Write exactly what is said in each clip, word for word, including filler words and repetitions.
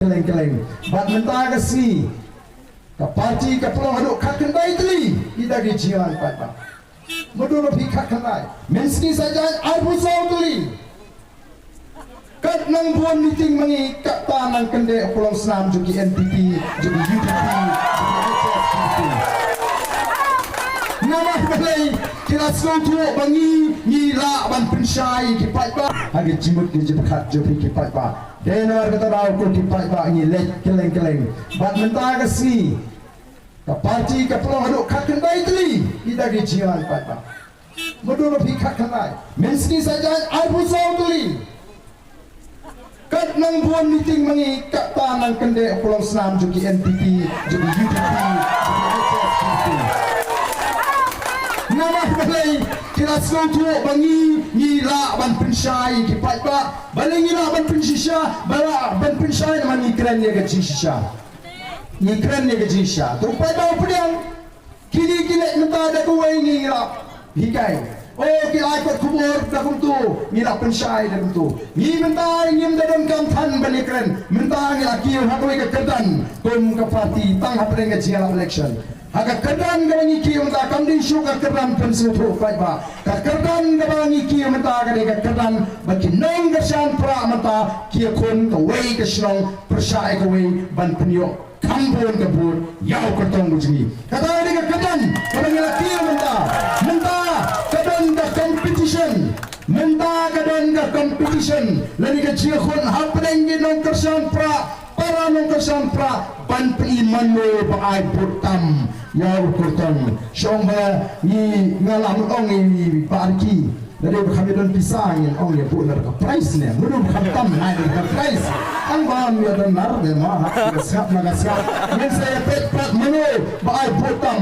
Kylleng kylleng. Bad mynta ka sngi ka parti ka pynlong haduh khatkhyndai tylli ïa kita ki jingïalang paidbah. Mudui phi khatkhyndai. Mynsngi sa jan arphew saw tylli. Kat nang bun meeting ma ngi, katta nang kyndit u pynlong snam jong ki N P P, jong ki U D P, jong ki H S D P. Namar balei? Ki la sngewthuh ba ngi, ngi lah ban pynshai ki paidbah. Ha ki jingmut ki jingpyrkhat jong ki paidbah. Dei namar kata daw ko ki paidbah ngi leit kylleng kylleng. Bad mynta ka sngi ka parti ka pynlong haduh khatkhyndai tylli kita ki jingïalang paidbah. Mudui phi khatkhyndai. Mynsngi sa jan arphew saw tylli. Kat nang bun meeting ma ngi, katta nang kyndit u pynlong snam jong ki N P P, jong ki U D P, jong ki H S D P. Namar balei? Ki la sngewthuh ba ngi, ngi lah ban pynshai ki paidbah. Balei ngi lah ban pynshisha, ba lah ban pynshai? Namar ngi kren ïa ka jingshisha. Ngi kren ïa ka jingshisha. To paidbah u pdiang. Kine ki leit mynta da kawei, ngi ïa hikai. O, ki ai kot khubor da kumto, ngi la pynshai da kumto. Ngi mynta ngim da donkam than ban ïakren. Mynta ngi la kiew ha kawei ka kyrdan kum ka parti tang hapdeng ka jingïalap election. Ha ka kyrdan kaba ngi kiew mynta kam dei shuh ka kyrdan pynsngewthuh paidbah. Ka kyrdan kaba ngi kiew mynta ka dei ka kyrdan ba ki nongkyrshan prah mynta ki ïakhun kawei ka shnong pyrshah ïa kawei ban pynïoh kham bun ka vote ïa u kyrtong u jong ngi. Kata ka dei ka kyrdan kaba ngi la kiew mynta. Mynta ka don ka competition. Mynta ka don ka competition lane ka jingïakhun hapdeng ki nongkyrshan prah, para nongkyrshan prah, ban pyni mano ba ai vote tam ïa u kyrtong. Shong ba ngi, nga la mut ong ïa i Bah Ricky. Lada u kham ïa don pisa ngin ong ïa buh na ka prize ne. Mut u kham tam na ka prize. Tang ba ym ïa don nar ne ma ha ka sngap na ka sngap. Ngin sa ïa peit pat mano ba ai vote tam.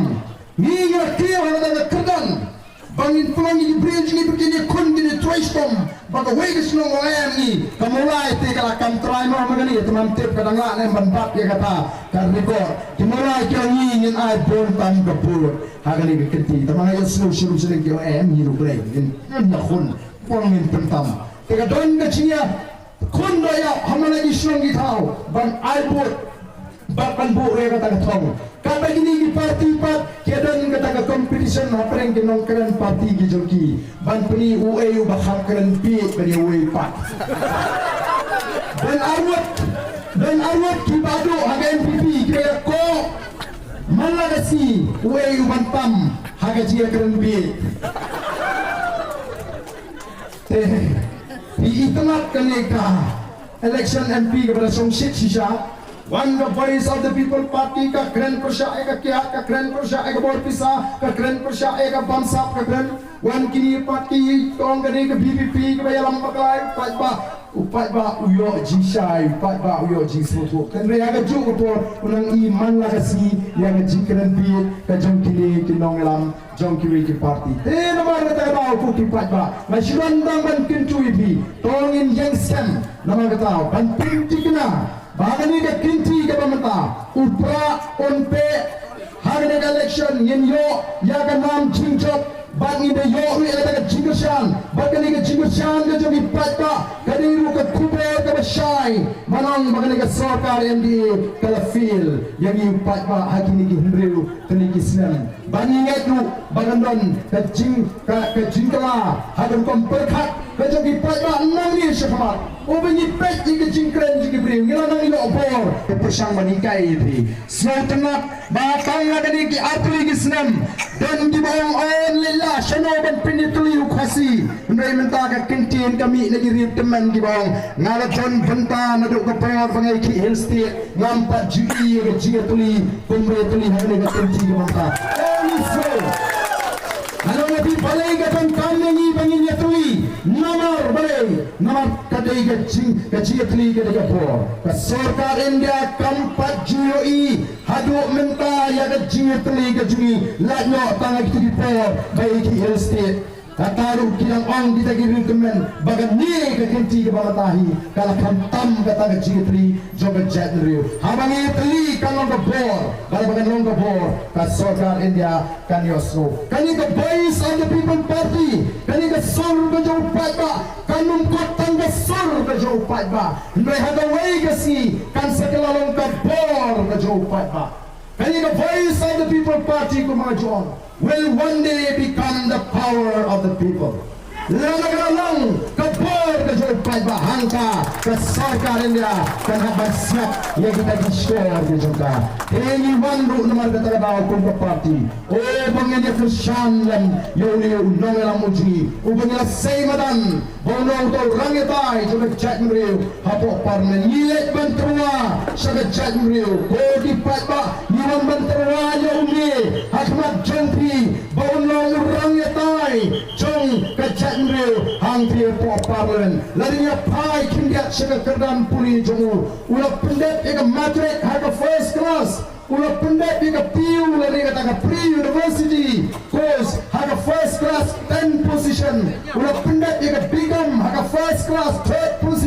Ngi ngi la kiew ha ka kyrdan ba ngin pynlong ïa ki briew jong ngi ba kin ïakhun, kin ïa trei shitom ba kawei ka shnong ka em ngi. Ka Mawlai te ka la kam trai ma ma kane, te mam tip ka dang lah ne ban bat ïa kata ka record. Ki Mawlai ki ong ngi ngin ai bun tam ka vote. Ha kane ka kynti, tang ma nga ïohsngew shuh shuh ki ong em ngi ruh Blei ngin, ngin ïakhun, pynban ngin pyntam. Te ka don ka jingïakhun dohïap ha man la ki shnong ki thaw ban ai vote bad ban buh ïa kata ka thong. Katba kine ki parti pat ki don kata ka competition hapdeng ki nongkren parti ki jong ki ban pyni uei uba kham kren bieit ban ïa uei pat. Don arwet, don arwet kiba duh ha ka N P P kiba ïakob man la ka sngi uei uban tam ha ka jingïakren bieit. Te phi itynnad kane ka election M P kaba la shong shit shisha. Wan ka Voice of the People Party ka kren pyrshah ïa ka kiad, ka kren pyrshah ïa ka bor pisa, ka kren pyrshah ïa ka bamsap, ka kren, wan kine pat ki tong kane ka V P P kaba ïalam bakla ïa u paidbah. U paidbah u ïoh jingshai, u paidbah u ïoh jingsngewthuh. Hynrei ha kajuh ka por u nang i man la ka sngi ïa ka jingkren bieit ka jong kine ki nongïalam jong kiwei ki parti. Te namar kata ka daw ko ki paidbah, nga shu wan tang ban kyntu ïa phi, to ngin ïeng skhem. Namar kata ban pynthikna ba ha kane ka kynti kaba mynta u prah un peh ha kane ka election, ngin ïoh ïa ka nam jingjop bad ngin da ïoh ruh ïa kata ka jingkyrshan. Bad kane ka jingkyrshan ka jong ki paidbah ka dei ruh ka khubor kaba shai ban ong ba kane ka sorkar M D A ka la fail ïa ngi u paidbah ha kine ki hynriew tylli ki snem. Ba ngi ngeit ruh ba kan don ka jing, ka, ka jingkylla ha ka rukom pyrkhat ka jong ki paidbah nangne shakhmat. Uba ngi peit ïa ka jingkren jong ki briew ngi la nang ïoh bor. Ka pyrshang ban hikai ïa phi, sngewtynnad ba tang ha kane ki artylli ki snem don kiba ong, "Oh, leit la shano ban pynïatylli u Khasi." Hynrei mynta ka kyntien ka mih na ki riewtymmen kiba ong, "Nga la don bynta naduh ka por ba nga ïa khih Hill State, ngam pat ju ïohi ïa ka jingïatylli, kumba ïatylli ha kane ka kynti kaba mynta." Ïohi shuh. Nga ong ïa phi balei ka donkam ïa ngi ba ngin ïatylli. Namar balei? Namar ka dei ka jing, ka jingïatylli ka dei ka bor. Ka sorkar India kam pat ju ïohi haduh mynta ïa ka jingïatylli ka jong ngi, lait noh tang ha kito ki por ba ïa khih Hill State. Kata ruh ki dang ong kita ki riew tymmen ba kane ka kynti kaba mynta hi ka la khamtam kata ka jingïatylli jong ka jaitbynriew. Haba ngi ïatylli kan long ka bor, bad haba kan long ka bor ka sorkar India kan ïohsngew. Kane ka Voice of the People Party, kane ka sur ka jong u paidbah, kan ym kut tang ka sur ka jong u paidbah, hynrei ha kawei ka sngi kan sa kylla long ka bor ka jong u paidbah. Kane ka Voice of the People Party, kumba nga ju ong, will one day become the power of the people. Lada ka la long ka bor ka jong u paidbah, hangta ka sorkar India kan hap ban siap ïa kita ki shkor ki jong ka. Te ngi wan ruh namar kata ka daw kum ka party, u ba ngin ïa kyrshan lem ïa une u nongïalam u jong ngi, u ba ngi la sei madan ba un long uta u rangïatai jong ka jaitbynriew hapoh Parliament. Ngi leit ban tyrwa sha ka jaitbynriew, ko ki paidbah, ngi wan ban tyrwa ïa une ha khmat jong phi ba un long u rangïatai jong ka jaitbynriew hangtei hapoh Parliament. Lada ngi ïa phai khyndiat sha ka kyrdan pule jong u, u la pyndep ïa ka matric ha ka first class, u la pyndep ïa ka P U lane kata ka pre-university course ha ka first class, ten position, u la pyndep ïa ka B Com ha ka first class, third position.